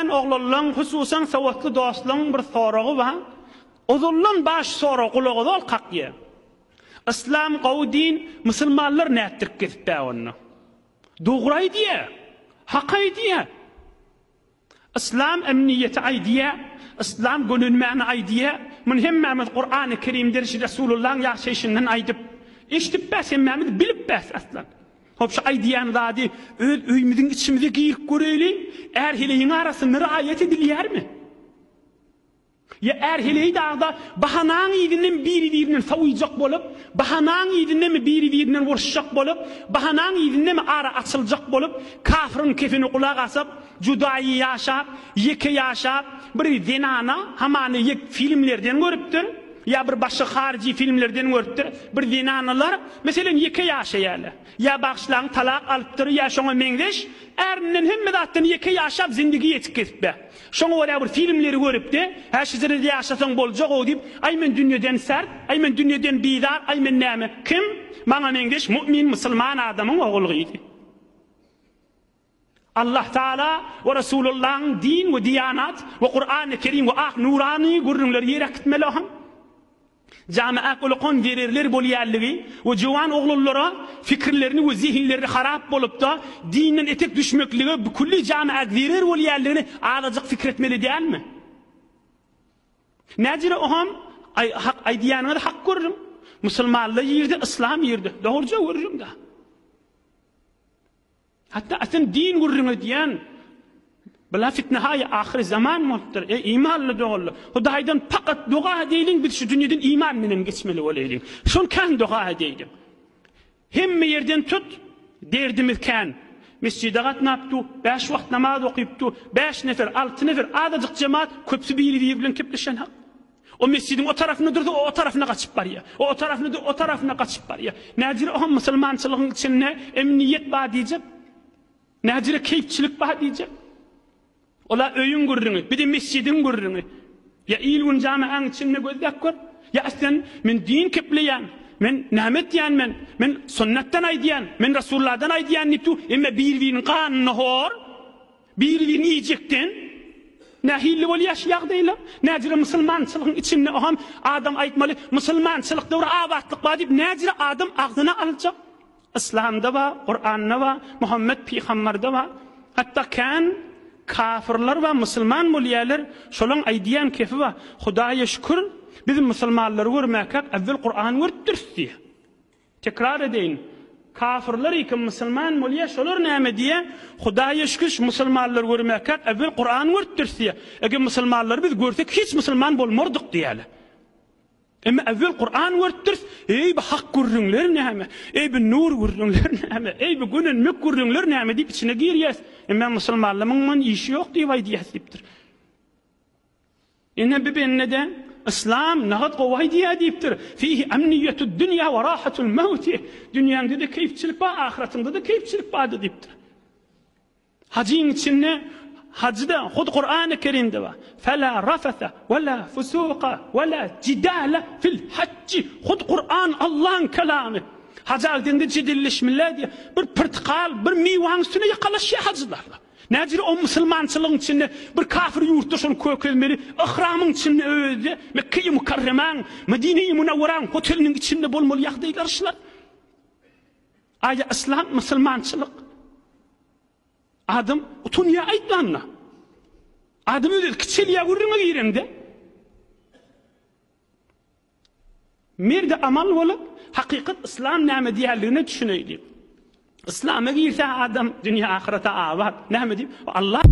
Kän oglanlaň, hususan sowatly dostlaň bir soragy bar. Ozaldan baş sorag gulaga zol kakýa. Yslam gowy din, musulmanlar nätdirip gezipbä onda? Dogry aýdýa. Hak aýdýa. Yslam emniýeti aýdýa, Yslam gönenmäni aýdýa. Muny hemmämiz Kurany Kerimden şu Resulullahyň ýaşaýşyndan aýdyp, eşidip bäs hemmämiz bilip bäs aslan. Hop şu aýdýan zady öz öýümiziň içimize girip göreýli, är-heleýiň arasynda raýat edilýärmi? Ýa är-heleý dagda bahanaň yzyndan biri-birinden sowujak bolup, bahanaň yzyndanmy biri-birinden uruşjak bolup, bahanaň yzyndanmy ara açyljak bolup, kafyryň kefini gulak asyp, judaýy ýaşap, ýeke ýaşap, bir zenana hamana ýek filmlerden görüpdir, ýa bir başga haryjy filmlerden görüpdir, bir zenanalar, meselem, ýeke ýaşaýarlar, ýa bagyşlaň talak alypdyr, ýa şoňa meňzeş, ärinden hemme zatdan ýeke ýaşap zindigi ýetip kesipbe. Şoňa görä bir filmleri görüpdi, Hä şu zirede ýaşasaň boljak-ow diýip, aý men dünýeden sert, aý men dünýeden bizar, aý men näme? Kim? Maňa meňzeş mu'min musulman adamyň ogul-gyzy. Allah Taala we Resulullahyň din we diýanat we Kurany Kerim we ak nurany gürrüňleri ýere äkitmeli ohan. Jamiä ulakan zererler bolýanlygy we jowan oglanlara fikirlerini we zehinlerini harap bolupda dinden etek düşmeklige külli jamiä zerer bolýanlygyny azajyk fikir etmeli dälmi? Näjire oham aý hak aýdýanyňyz hak görüň. Musulmanlar ýerde yslam ýerde. Dogruja görüň da. Hatda aslyn din gürrüň edýän Bula fitnehaýy ahyry zaman bolupdyr. Eý imanly doganlar, Hudaýdan pakat doga edeýliň, biz şu dünýeden iman bilen geçmeli bolaýlyň. Şol kän doga edeýliň. Hemme ýerden tut, derdimiz kän. Mesjide gatnap dur, bäş wagt namaz okyp dur, bäş nefer, alty nefer, azajyk jemaat, köpüsi biri-biri bilen kepleşenok. O mesjidiň o tarapynda dursa, o o tarapyna gaçyp barýar. O o tarapynda dur, o tarapyna gaçyp barýar. Näjire oňa musulmançylygyň içinde emniýet bar diýjek? Näjire keýpçilik bar diýjek? Ola öýüň gürrüňi, bir-de mesjidiň gürrüňi. Ýa il-gün jamaäň içinde gözläp gör. Ýa sen men din kepleýän, men näme etýän men, men sünnetden aýdýan, men Resulullahdan aýdýan diýip dur, emme bir-biriniň ganyna hor. Biri-birini iýjekden nähilli bolýar şu ýagdaýlar? Näjüre musulmançylygyň içinde oham adam aýtmaly, musulmançylykda bir abatlyk bar diýip näjüre adam agzyna aljak? Yslamda bar, Kuranda bar, Muhammet pygambarda bar. Hatda kän kafirler bar, musulman bolýarlar, şolaň aýdýan kefi bar. Hudaýa şükür, biz musulmanlary görmäkäk äwwel Kuran görüpdiris diýýär. Tekrar edeýin, kafirler kim musulman bolýa, şolar näme diýýä, Hudaýa şükür şu musulmanlary görmäkäk äwwel Kuran görüpdiris diýýä. Eger musulmanlary biz görsek hiç musulman bolmardyk diýýäler. Emma äwwel Kuran görüpdiris, eý bu hak gürrüňler näme, eý bu nur gürrüňler näme, eý bu gönenmek gürrüňler näme diýip içine girýäs. Emma musulmanlaryň mundan işi ýok diýip aýdýas diýipdir. Ine bi bende-de Yslam nagat gowy aýdýar diýipdir. Fihi amniýetud dünýä we rahatul mewti. Dünýäňde-de keýpçilik bar, ahyratyňda-da keýpçilik bardyr diýipdir. Hajyň içinde hajyda hut Kurany Kerimde bar. Fela rafasa we la fusuka we la jidala fil hajji. Hut Kuran Allahyň kelamy. Haja gidende jedelleşmeli diýýär. Bir pyrtykal, bir miwäň üstüne ýakalaşýar hajylar. Näjüre o musulmançylygyň içinde bir kafir ýurtda şony kökezmeli, yhramyň içinde özi Mekge-i Mukarremäň, Medine-i Munawwaraň hoteliniň içinde bolmaly ýagdaýlar şular. Aýa yslam musulmançylyk. Adam utanýar aýtmanda. Adam özi kiçelýär gürrüňe girende. Merde amal bolup, hakykat yslam näme diýýänligine düşüneýli. Yslama girse adam dünýä ahyrete abat. Näme diýip? Allah.